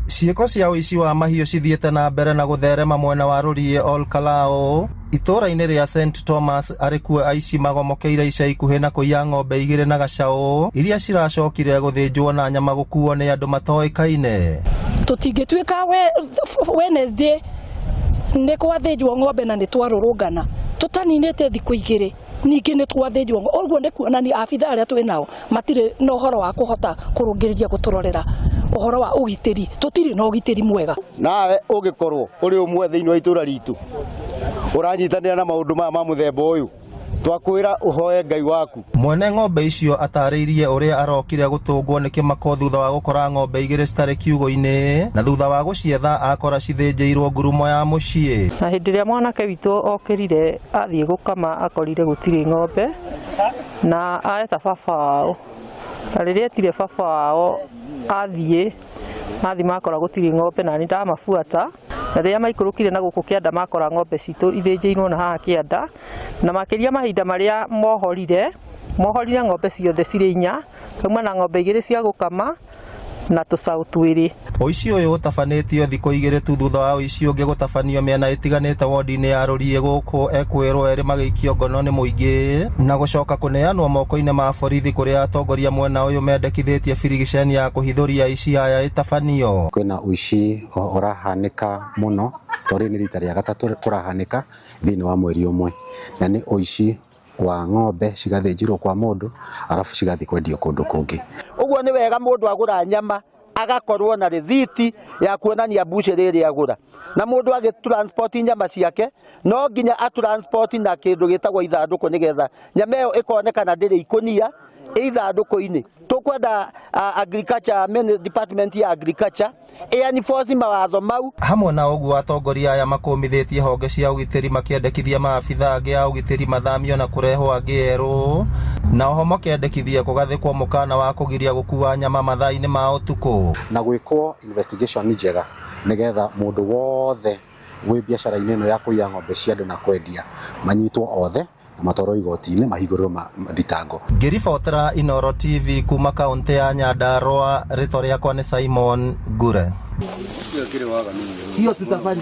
Ciĩko cia ũici wa mahiũ cithiĩte na mbere na gũtherema mwena wa Rũriĩ Ol Kalou itũũra-inĩ rĩa St Thomas arĩ kuo aici magomokeire ica ikuhĩ na kũiya ng'ombe igĩrĩ na gacaũ iria ciracokire gũthĩnjwo na nyama gũkuo nĩ andũ matoĩkaine. Tũtingĩtuĩka Wednesday nĩ gwathĩnjwo ng'ombe na nĩ twarũrũngana tũtaninĩte thikũ 2 ningĩ nĩ twathĩnjwo. Ũguo nĩ kuonania abitha arĩa twĩ nao matirĩ na ũhoro wa kũhota kũrũngĩrĩria gũtũrorera ũhoro wa ũgitĩri. Tũtirĩ na ũgitĩri mwega. Nawe ũngĩkorwo ũrĩ ũmwe thĩinĩ wa itũra ritũ ũranyitanĩra na maũndũ maya ma mũthemba ũyũ, twakwĩra ũhoe Ngai waku. Mwene ng'ombe icio atarĩirie ũrĩa arokire gũtũngwo nĩ kĩmako thutha wa gũkora ng'ombe igĩrĩ citarĩ kiugũ-inĩ na thutha wa gũcietha akora cithĩnjĩirwo ngurumo ya mũciĩ. Na hĩndĩ ĩrĩa mwanake witũ okĩrire athiĩ gũkama, akorire gũtirĩ ng'ombe na aeta baba wao, na rĩrĩa etire baba wao athiĩ makora gũtirĩ ng'ombe, na nĩ ndamabuata, na rĩrĩa maikũrũkire na gũkũ kĩanda makora ng'ombe citũ ithĩnjĩirwo na haha kĩanda. Na makĩria mahinda marĩa mohorire ng'ombe ciothe cirĩ inya, kauma na ng'ombe igĩrĩ cia gũkama na tũcaũ twĩrĩ. Ũici ũyũ ũtabanĩtio thikũ 2 tu thutha wa ũici ũngĩ gũtabanio mĩena ĩtiganĩte wodi-inĩ ya Rũriĩ gũkũ ekwĩrwo erĩ magĩikio ngono nĩ mũingĩ na gũcoka kũneanwo moko-inĩ ma borithi kũrĩa atongoria mwena ũyũ mendekithĩtie birigiceni ya kũhithũria aici aya ĩtabanio. Kwĩna ũici ũrahanĩka mũno tondũ rĩrĩ nĩ rita rĩa gatatũ kũrahanĩka thĩinĩ wa mweri ũmwe, na nĩ ũici wa ng'ombe cigathĩnjĩrwo kwa mũndũ arabu cigathiĩ kwendio kũndũ kũngĩ. Ũguo nĩ wega mũndũ agũra nyama agakorwo na rĩthiti ya kuonania mbucĩrĩ ĩrĩa agũra, na mũndũ agĩ transport nyama ciake no nginya a transport na kĩndũ gĩtagwo ithandũkũ nĩgetha nyama ĩyo ĩkonekana ndĩrĩ ikũnia ĩ ithandũkũ-inĩ. Tũkwenda agriculture department ya agriculture enforce mawatho mau. Hamwe na ũguo, atongoria aya makũmithĩtie honge cia ũgitĩri makĩendekithia maabitha angĩ a ũgitĩri mathamio na kũrehwo angĩ erũ, na oho makendekithia kũgathĩkwo mũkana wa kũgiria gũkua nyama mathaa-inĩ ma ũtukũ. Na gwĩkwo investigation njega nĩgetha mũndũ wothe wĩ biacara-inĩ ĩno ya kũiya ng'ombe cia andũ na kwendia manyitwo othe na matwarwo igoti-inĩ mahingũrĩrwo thitango. Ngĩribotera Inooro TV kuma kaunti ya Nyandarua, rĩtwa rĩakwa nĩ Simon Ngure. Hiyo tutafanya.